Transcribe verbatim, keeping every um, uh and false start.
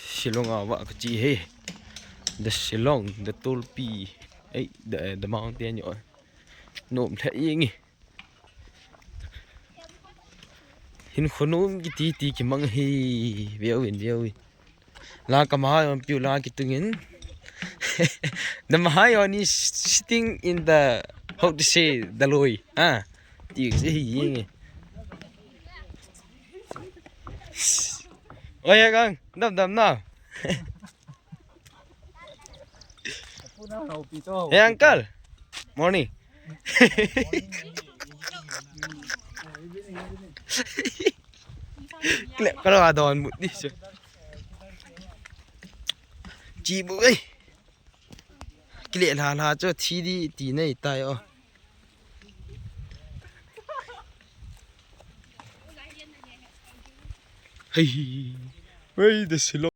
Shillong a wa ka chi he. The Shillong, the Tulpi. Ei, the, the mountain yo. Nom leh ïing i. Hin khunum ki ti ti ki mang hi. View in, view in. La ka mahai on piu la ki tungin. The mahai on is sitting in the, how to say, the loi. Ah. Ti si hi ïing i. Oi, ya gang, dam dam na. Hey, uncle. Morning. Klep ka la don mut ni. Chi bu ei. Klep la la cho thi di ti nei tai o. Hey. Hey, the Shillong.